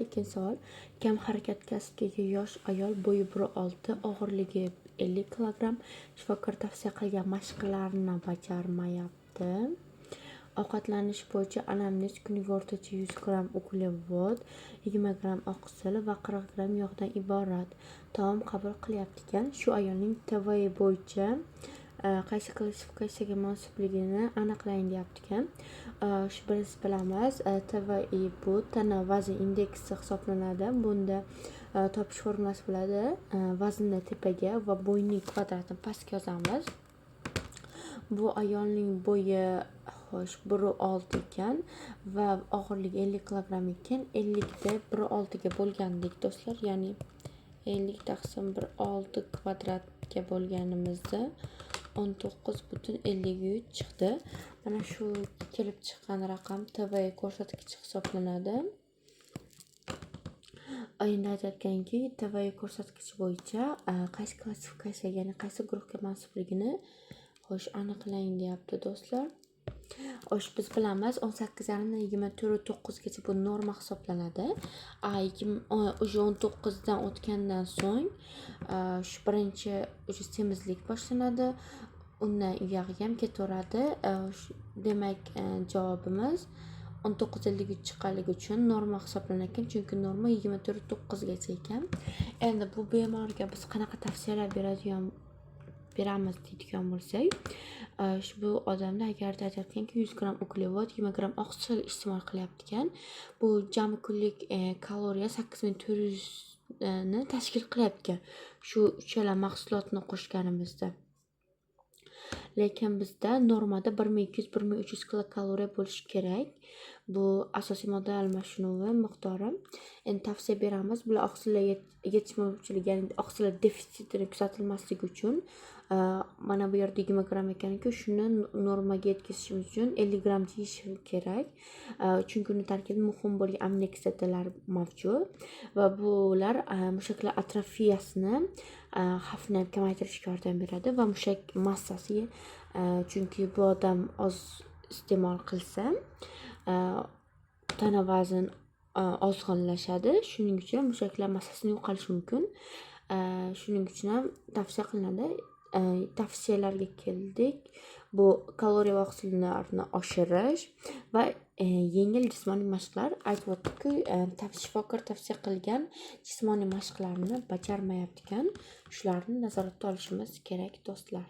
Ikkinchi savol. Kam harakat kasbga ega yosh ayol, bo'yi 1,6, og'irligi 50 kilogramm. Shifokor tavsiya qilgan mashqlarni bajarmayapti. Ovqatlanish bo'yicha anamnez: kuniga o'rtacha 100 gramm uglevod, 20 gramm oqsil va 40 gramm yog'dan iborat taom qabul qilyapti ekan. Shu ayolning TVI bo'yicha qaysi klassifikatsiyaga mansubligini aniqlang, deyapti ekan. Shu birinchisi bilamiz, TVI bu tana vazn indeksi hisoblanadi. Bunda topish formulasi bo'ladi: vaznni tepaga va bo'yning kvadratini pastga yozamiz. Bu ayolning bo'yi, xo'sh, 1,6 ekan va og'irligi 50 kilogramm ekan. 50 ni 1,6 ga bo'lgandik, do'stlar, ya'ni 50 taqsim 1,6 kvadratga bo'lganimizda 19,53 chiqdi. Mana shu kelib chiqqan raqam TVI ko'rsatkichi hisoblanadi. Endi aytayotganki, TVI ko'rsatkichi bo'yicha qaysi klassifikatsiyaga, ya'ni qaysi guruhga mansubligini, xo'sh, aniqlang, deyapti, do'stlar. Xo'sh, biz bilamiz, 18,5 dan 24,9 gacha bu norma hisoblanadi. A уже 19 dan o'tgandan so'ng shu birinchi уже semizlik boshlanadi. Undan uyog'iga ham ketaveradi. Demak, javobimiz 19,53 chiqqanligi uchun norma hisoblanar ekan, chunki norma 24,9 gacha ekan. Endi bu bemorga biz qanaqa tavsiyalar beramiz deydigan bo'lsak, bu odamda agarda aytayotganki, 100 gramm uglevod, 20 gramm oqsil iste'mol qilyapti ekan. Bu jami kunlik kaloriya 8400 ni tashkil qilyapti ekan, shu uchala mahsulotni qo'shganimizda. Lekin bizda normada 1200, 1300 kilokaloriya bo'lishi kerak. Bu asosiy modda almashinuvi miqdori. Endi tavsiya beramiz. Bular oqsillar yetishmovchiligi, ya'ni oqsillar defitsitini kuzatilmasligi uchun, mana bu yerda 20 gramm ekan-ku, shuni normaga yetkazishimiz uchun 50 gramm yeyish kerak. Chunki uni tarkibida muhim bo'lgan aminokislotalar mavjud va bular mushaklar atrofiyasini xavfini kamaytirishga yordam beradi va mushak massasi, chunki bu odam oz iste'mol qilsa, tana vazn ozg'inlashadi. Shuning uchun mushaklar massasini yo'qolishi mumkin. Shuning uchun ham tavsiya qilinadi. Tavsiyalarga keldik. Bu kaloriya va oqsillarni oshirish va yengil jismoniy mashqlar. Aytib o'tdikku, shifokor tavsiya qilgan jismoniy mashqlarni bajarmayapti ekan. Shularni nazoratda olishimiz kerak, do'stlar.